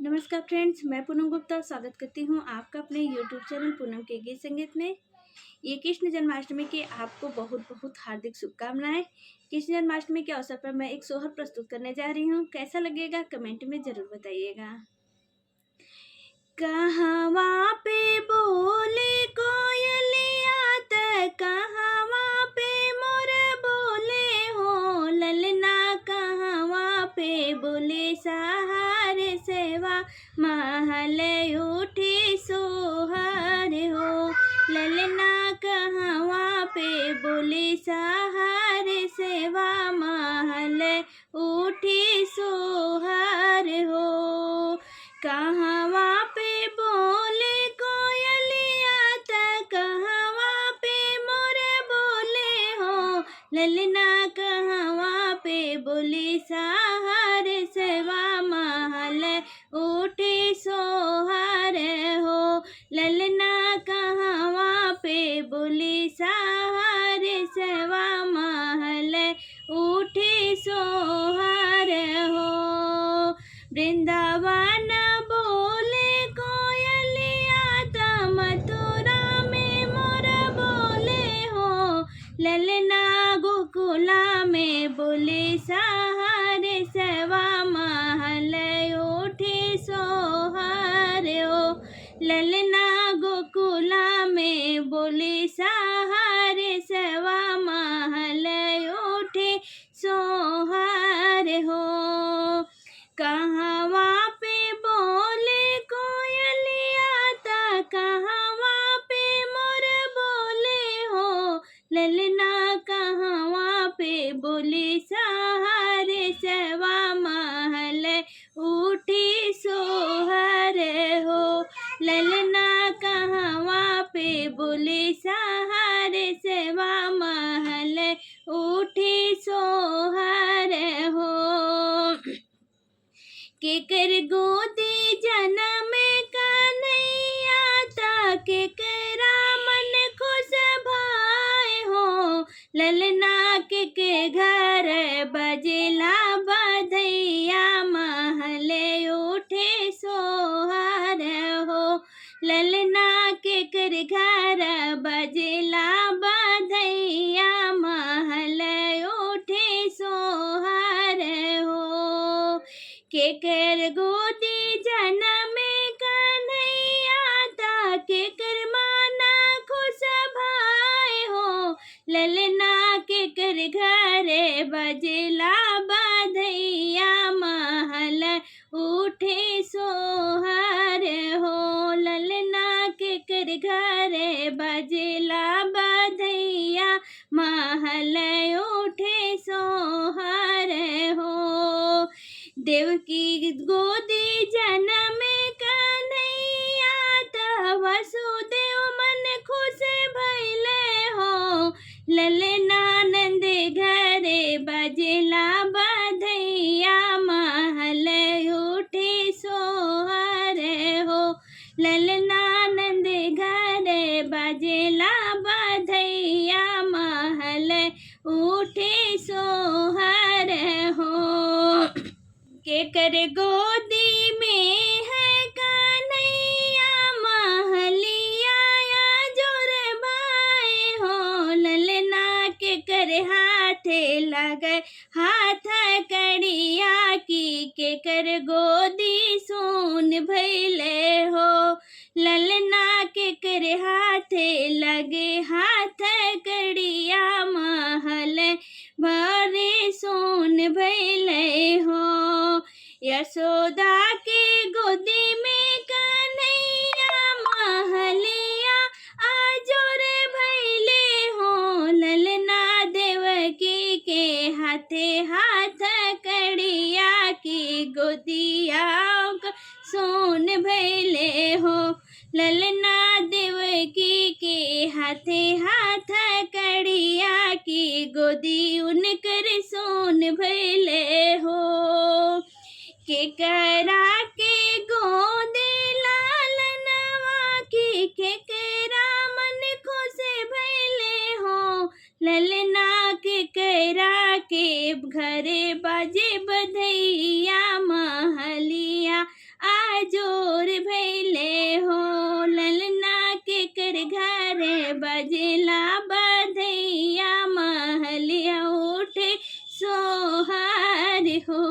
नमस्कार फ्रेंड्स, मैं पूनम गुप्ता स्वागत करती हूँ आपका अपने यूट्यूब चैनल पूनम के गीत संगीत में। ये कृष्ण जन्माष्टमी के आपको बहुत बहुत हार्दिक शुभकामनाएं। कृष्ण जन्माष्टमी के अवसर पर मैं एक सोहर प्रस्तुत करने जा रही हूँ। कैसा लगेगा कमेंट में ज़रूर बताइएगा। कहवा पे बोले कोयलिया त कहवा पे मोर बोले हो ललना, कहवा पे बोले सहारे सेवा महल उठे सोहर हो ललना, कहवा पे बोले सहारे सेवा महल उठे सोहर हो। कहवा पे बोले कोयलिया त कहवा पे मोर बोले हो ललना, कहवा पे बोले सहारे सेवा महल उठे सोहर हो ललना, कहवा पे बोले सहारे सेवा महल उठे सोहर हो। वृंदावन बोले कोयलिया त मथुरा में मोर बोले हो ललना, गोकुला में बोले सहारे सेवा महल उठे सोहर हो ललना, गोकुला में बोले सहारे सेवा महल उठे सोहर हो। कहवा पे बोले कोयलिया त कहवा पे मोर बोले हो ललना, कहवा पे बोले सहारे सेवा महल उठे सोहर हो ललना, कहवा पे बोले सहारे सेवा महल उठे सोहर हो। केकर गोदी जन्म कन्हैया त केकरा मन खुश भाए हो ललना, के घर बजेला बधैया महल उठे सोहर हो ललना, केकर घर बजेला बधैया महल उठे सोहर हो। केकर गोदी जन्म कन्हैया त केकर माना खुश भाए हो ललना, केकर घरे बजेला बधैया महल उठे सोहर हो ललना, केकर घरे बजेला बधैया महल उठे सोहर हो। देवकी गोदी जन्म कन्हैया त वसुदेव मन खुश भैले हो ललना, नंद घरे बजेला बधैया महल उठे सोहर हो ललना, नंद घरे बजेला बधैया महल उठे सोहर हो। केकर गोदी में है कन्हैया महलिया जोर भाई हो ललना, केकर हाथे लगे हाथ कड़िया की केकर गोदी सोन भैले हो ललना, केकर हाथे लगे हाथ कड़िया महल भरे सोन भैले हो। यशोदा के गोदी में कन्हैया महलिया आजोर भैले हो ललना, देवकी के हाथे हाथ कड़िया की गोदिया सोन भैले हो ललना, देवकी के हाथे हाथ कड़िया की गोदी उनकर सोन भैले हो। केकरा के गोदे लालनवा की केकरा मन खुश भैले हो ललना, केकरा के घरे बाजे बधैया महलिया आ बजेला बधैया महलिया उठे सोहार हो।